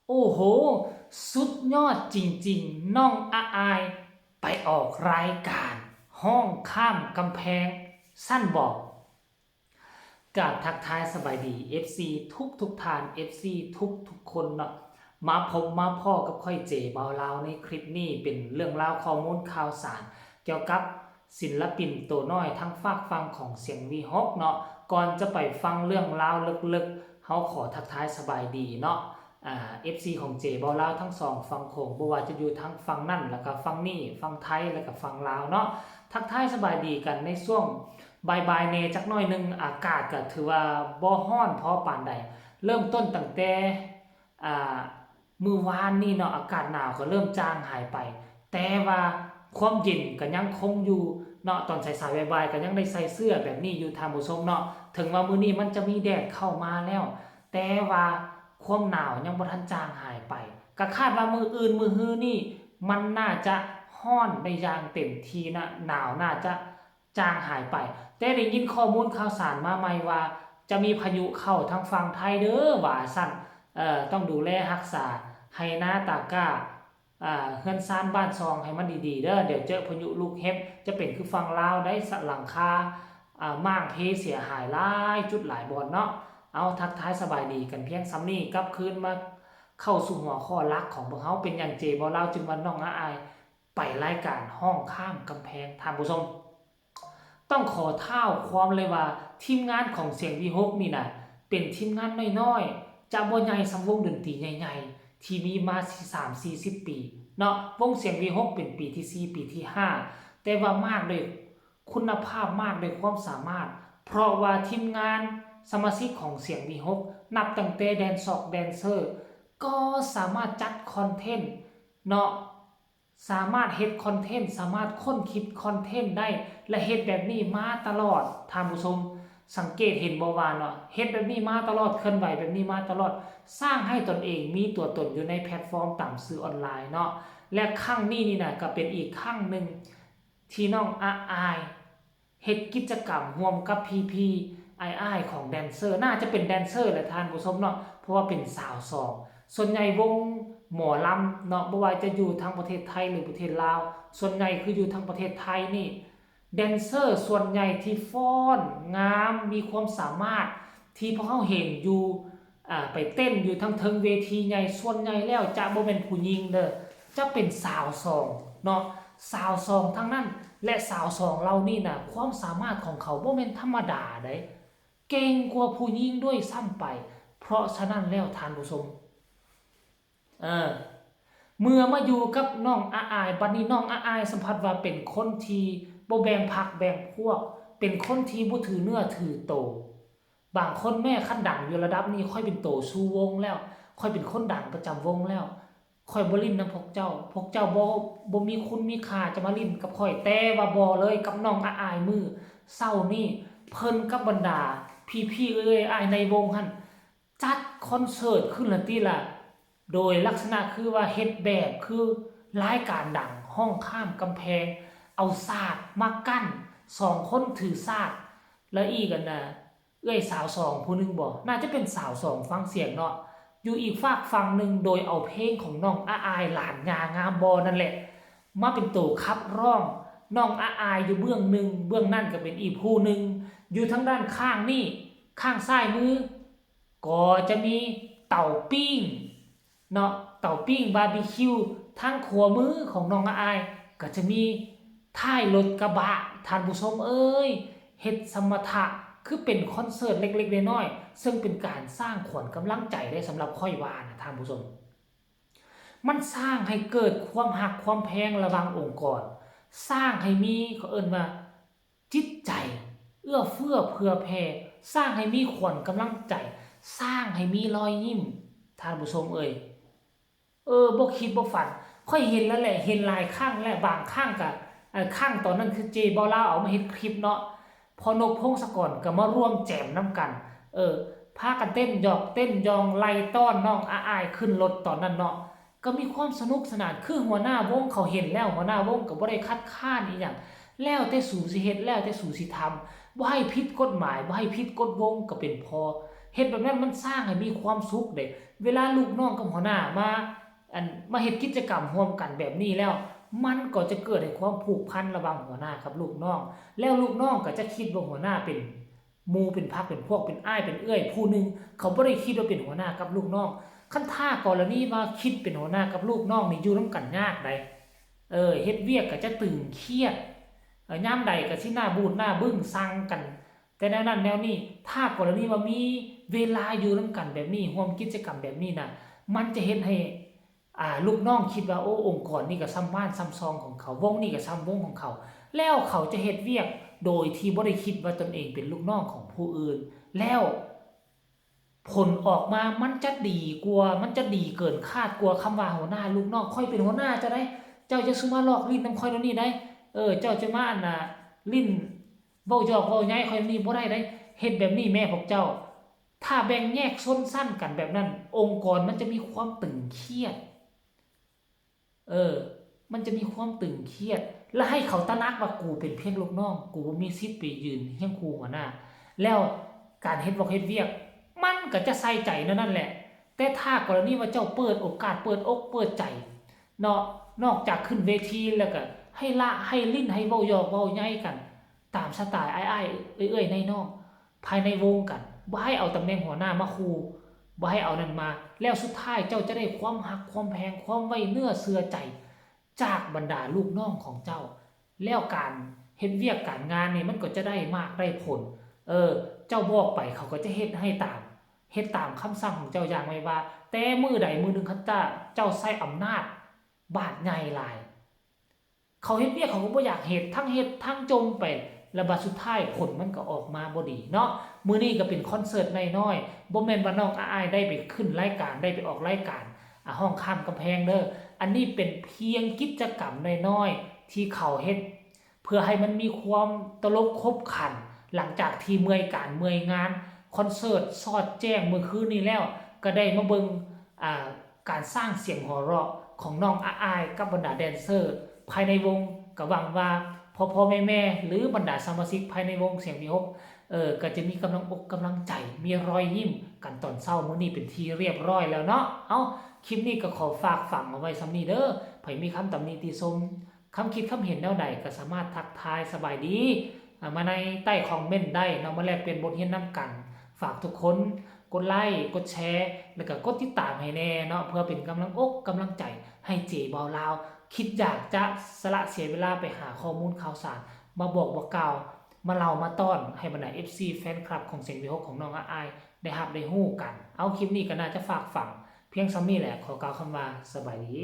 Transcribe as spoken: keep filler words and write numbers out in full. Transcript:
โอ้โห สุดยอดจริงๆ น้องอาอาย ไปออกรายการห้องข้ามกำแพง สั้นบอก กราบทักทายสบายดี เอฟซี ทุกทุกๆท่าน เอฟซี ทุกทุกๆคนเนาะ มาพบมาพ้อกับข้อยเจบ่าวลาวในคลิปนี้เป็นเรื่องราวข้อมูลข่าวสาร เกี่ยวกับศิลปินตัวน้อยทั้งฝากฝั่งของเสียงวีหกเนาะ ก่อนจะไปฟังเรื่องราวลึกๆ เฮาขอทักทายสบายดีเนาะ อ่า เอฟซี ของเจบ่าวลาวทั้งสองฝั่งโขง บ่ว่าจะอยู่ทั้งฝั่งนั่นแล้วก็ฝั่งนี้ ฝั่งไทยแล้วก็ฝั่งลาวเนาะ ทักทายสบายดีกันในช่วงบ่ายๆแน่จักหน่อยหนึ่ง อากาศก็ถือว่าบ่ร้อนพอปานใด เริ่มต้นตั้งแต่ อ่า มื้อวานนี้เนาะ อากาศหนาวก็เริ่มจางหายไป แต่ว่าความเย็นก็ยังคงอยู่เนาะ ตอนสายๆบ่ายๆก็ยังได้ใส่เสื้อแบบนี้อยู่ท่านผู้ชมเนาะ ถึงว่ามื้อนี้มันจะมีแดดเข้ามาแล้ว แต่ว่าความหนาวยังบ่ทันจางหายไป ก็คาดว่ามื้ออื่นมื้อฮือนี่ มันน่าจะร้อนได้อย่างเต็มที่นะ หนาวน่าจะจางหายไป แต่ได้ยินข้อมูลข่าวสารมาใหม่ว่า จะมีพายุเข้าทางฝั่งไทยเด้อว่าซั่น เอ่อ ต้องดูแลรักษาไฮ่นาตากร้า อ่า เฮือนซานบ้านซองให้มันดีๆเด้อ เดี๋ยวเจอพายุลูกเห็บ จะเป็นคือฝั่งลาวได้สะหลังคา อ่า ม้างเพเสียหายหลายจุดหลายบ่อนเนาะ เอาทักทายสบายดีกันเพียงส่ำนี้ กลับคืนมาเข้าสู่หัวข้อหลักของพวกเฮา เป็นหยังเจบ่าวลาวจึงว่าน้องอาอาย ไปรายการห้องข้ามกำแพง ท่านผู้ชม ต้องขอท้าวความเลยว่าทีมงานของเสียงวีหกนี่นะ เป็นทีมงานน้อยๆ จะบ่ใหญ่ส่ำวงดนตรีใหญ่ๆ ที่มีมาสามสี่สิบปีเนาะ วงเสียงวีหกเป็นปีที่สี่ ปีที่ห้า แต่ว่ามากด้วยคุณภาพ มากด้วยความสามารถ เพราะว่าทีมงานสมาชิกของเสียงวีหก นับตั้งแต่แดนซอกแดนเซอร์ ก็สามารถจัดคอนเทนต์เนาะ สามารถเฮ็ดคอนเทนต์ สามารถค้นคิดคอนเทนต์ได้ และเฮ็ดแบบนี้มาตลอด ท่านผู้ชม สังเกตเห็นบ่ว่าเนาะ เฮ็ดแบบนี้มาตลอด เคลื่อนไหวแบบนี้มาตลอด สร้างให้ตนเองมีตัวตนอยู่ในแพลตฟอร์มตามสื่อออนไลน์เนาะ และครั้งนี้นี่นะ ก็เป็นอีกครั้งหนึ่งที่น้องอาอาย เฮ็ดกิจกรรมร่วมกับพี่ๆ อ้ายๆ ของแดนเซอร์ น่าจะเป็นแดนเซอร์แหละท่านผู้ชมเนาะ เพราะว่าเป็นสาวสอง ส่วนใหญ่วงหมอลำเนาะ บ่ว่าจะอยู่ทางประเทศไทยหรือประเทศลาว ส่วนใหญ่คืออยู่ทางประเทศไทยนี่ แดนเซอร์ส่วนใหญ่ที่ฟ้อนงาม มีความสามารถ ที่พวกเฮาเห็นอยู่ อ่า ไปเต้นอยู่ทางเทิงเวทีใหญ่ ส่วนใหญ่แล้วจะบ่แม่นผู้หญิงเด้อ จะเป็นสาวสองเนาะ สาวสองทั้งนั้น และสาวสองเหล่านี้น่ะ ความสามารถของเขาบ่แม่นธรรมดาเด้ เก่งกว่าผู้หญิงด้วยซ้ำไป เพราะฉะนั้นแล้วท่านผู้ชม เออ เมื่อมาอยู่กับน้องอาอาย บัดนี้น้องอาอายสัมผัสว่าเป็นคนที่บ่แบ่งพรรคแบ่งพวก เป็นคนที่บ่ถือเนื้อถือโต บางคนแม้คันดังอยู่ระดับนี้ ข้อยเป็นโตสู่วงแล้ว ข้อยเป็นคนดังประจำวงแล้ว ข้อยบ่เล่นนำพวกเจ้า พวกเจ้าบ่ บ่มีคุณมีค่าจะมาเล่นกับข้อย แต่ว่าบ่เลย กับน้องอาอายมื้อเช้านี้ เพิ่นกับบรรดาพี่ๆ เอื้อยอ้ายในวงหั่น จัดคอนเสิร์ตขึ้นละติล่ะ โดยลักษณะคือว่าเฮ็ดแบบคือรายการดัง ห้องข้ามกำแพง เอาสากมากั้น สองคนถือสาก แล้วอีกอันน่ะ เอื้อยสาวสองผู้หนึ่งบ่ น่าจะเป็นสาวสองฟังเสียงเนาะ อยู่อีกฟากฝั่งหนึ่ง โดยเอาเพลงของน้องอาอายหลานย่างามบ่นั่นแหละ มาเป็นโตขับร้อง น้องอาอายอยู่เบื้องหนึ่ง เบื้องนั่นก็เป็นอีกผู้หนึ่ง อยู่ทางด้านข้างนี่ ข้างซ้ายมือ ก็จะมีเตาปิ้งเนาะ เตาปิ้งบาร์บีคิว ทางขวามือของน้องอาอาย ก็จะมีท้ายรถกระบะ ท่านผู้ชมเอ้ย เฮ็ดสมรรถะ คือเป็นคอนเสิร์ตเล็กๆน้อยๆ ซึ่งเป็นการสร้างขวัญกำลังใจได้สำหรับข้อยว่านะท่านผู้ชม มันสร้างให้เกิดความฮักความแพงระหว่างองค์กร สร้างให้มี เขาเอิ้นว่า จิตใจ เอื้อเฟื้อเผื่อแผ่ สร้างให้มีขวัญกำลังใจ สร้างให้มีรอยยิ้ม ท่านผู้ชมเอ้ย เออ บ่คิดบ่ฝัน ข้อยเห็นแล้วแหละ เห็นหลายครั้งแล้ว บางครั้งก็ เอ่อ ครั้งตอนนั้นคือเจบ่าวลาวเอามาเฮ็ดคลิปเนาะ พ่อนกพงศกรก็มาร่วมแจมนำกัน เออ พากันเต้นหยอกเต้นยองไล่ต้อนน้องอาอายขึ้นรถตอนนั้นเนาะ ก็มีความสนุกสนาน คือหัวหน้าวงเขาเห็นแล้ว หัวหน้าวงก็บ่ได้คัดค้านอีหยัง แล้วแต่สูสิเฮ็ด แล้วแต่สูสิทำ บ่ให้ผิดกฎหมาย บ่ให้ผิดกฎวงก็เป็นพอ เฮ็ดแบบนั้นมันสร้างให้มีความสุขเด้ เวลาลูกน้องกับหัวหน้ามา อัน มาเฮ็ดกิจกรรมร่วมกันแบบนี้แล้ว มันก็จะเกิดให้ความผูกพันระหว่างหัวหน้ากับลูกน้อง แล้วลูกน้องก็จะคิดว่าหัวหน้าเป็นหมู่เป็นพรรคเป็นพวกเป็นอ้ายเป็นเอื้อยผู้หนึ่ง เขาบ่ได้คิดว่าเป็นหัวหน้ากับลูกน้อง คันถ้ากรณีว่าคิดเป็นหัวหน้ากับลูกน้องนี่อยู่นำกันยากได๋ เออ เฮ็ดเวียกก็จะตึงเครียด เอ่อ ยามใดก็สิหน้าบูดหน้าบึ้งสั่งกัน แต่แนวนั้นแนวนี้ ถ้ากรณีว่ามีเวลาอยู่นำกันแบบนี้ ร่วมกิจกรรมแบบนี้น่ะ มันจะเฮ็ดให้ อ่า ลูกน้องคิดว่า โอ้ องค์กรนี่ก็ส่ำบ้านส่ำซองของเขา วงนี่ก็ส่ำวงของเขา แล้วเขาจะเฮ็ดเวียกโดยที่บ่ได้คิดว่าตนเองเป็นลูกน้องของผู้อื่น แล้วผลออกมามันจะดีกว่า มันจะดีเกินคาดกว่าคำว่าหัวหน้าลูกน้อง ข้อยเป็นหัวหน้าเจ้าได๋ เจ้าจะสุมาลอกลิ้นนำข้อยแนวนี้ได๋ เออ เจ้าจะมา อันน่ะ ลิ้น เว้าหยอกเว้าใหญ่ข้อยนี่บ่ได้ได๋ เฮ็ดแบบนี้แหมพวกเจ้า ถ้าแบ่งแยกชนชั้นกันแบบนั้น องค์กรมันจะมีความตึงเครียด เออ มันจะมีความตึงเครียด และให้เขาตระหนักว่ากูเป็นเพียงลูกน้อง กูบ่มีสิทธิ์ไปยืนเคียงคู่หัวหน้า แล้วการเฮ็ดเวียกเฮ็ดเวียก มันก็จะใส่ใจแนวนั้นแหละ แต่ถ้ากรณีว่าเจ้าเปิดโอกาส เปิดอกเปิดใจ เนาะ นอกจากขึ้นเวทีแล้วก็ให้ละให้ลิ้น ให้เว้าหยอกเว้าใหญ่กัน ตามสไตล์อ้ายๆ เอื้อยๆ น้องๆ ภายในวงกัน บ่ให้เอาตำแหน่งหัวหน้ามาคู่ บ่ให้เอานั่นมา แล้วสุดท้ายเจ้าจะได้ความฮัก ความแพง ความไว้เนื้อเชื่อใจ จากบรรดาลูกน้องของเจ้า แล้วการเฮ็ดเวียกการงานนี่มันก็จะได้มากได้ผล เออ เจ้าบอกไปเขาก็จะเฮ็ดให้ตาม เฮ็ดตามคำสั่งของเจ้าอย่างไวว่า แต่มื้อใดมื้อหนึ่งคันถ้าเจ้าใช้อำนาจบาดใหญ่หลาย เขาเฮ็ดเวียกเขาก็บ่อยากเฮ็ด ทั้งเฮ็ดทั้งจ่มไป แล้วบัดสุดท้ายผลมันก็ออกมาบ่ดีเนาะ มื้อนี้ก็เป็นคอนเสิร์ตน้อยๆ บ่แม่นว่าน้องอ้ายได้ไปขึ้นรายการ ได้ไปออกรายการ อ่า ฮ้องข้ามกำแพงเด้อ อันนี้เป็นเพียงกิจกรรมน้อยๆ ที่เขาเฮ็ด เพื่อให้มันมีความตลกขบขัน หลังจากที่เมื่อยการเมื่อยงาน คอนเสิร์ตสอดแจ้งมื้อคืนนี้แล้ว ก็ได้มาเบิ่ง อ่า การสร้างเสียงหัวเราะของน้องอ้ายๆ กับบรรดาแดนเซอร์ภายในวง ก็หวังว่าพ่อๆ แม่ๆ หรือบรรดาสมาชิกภายในวงเสียงวิหก เออ ก็จะมีกำลังอกกำลังใจ มีรอยยิ้มกันตอนเช้ามื้อนี้เป็นที่เรียบร้อยแล้วเนาะ เอ้า คลิปนี้ก็ขอฝากฝังเอาไว้ส่ำนี้เด้อ ไผมีคำตำหนิติชม คำคิดคำเห็นแนวใดก็สามารถทักทายสบายดี อ่า มาในใต้คอมเมนต์ได้เนาะ มาแลกเปลี่ยนบทเรียนนำกัน ฝากทุกคนกดไลค์ กดแชร์ แล้วก็กดติดตามให้แน่เนาะ เพื่อเป็นกำลังอกกำลังใจให้เจบ่าวลาว คิดอยากจะสละเสียเวลาไปหาข้อมูลข่าวสาร มาบอกบอกกล่าว มาเล่ามาต้อนให้บรรดา เอฟซี แฟนคลับของเสียงวิหกของน้องอ้ายได้ฮับได้ฮู้กัน เอา คลิปนี้ก็น่าจะฝากฝังเพียงส่ำนี้แหละ ขอกล่าวคำว่าสบายดี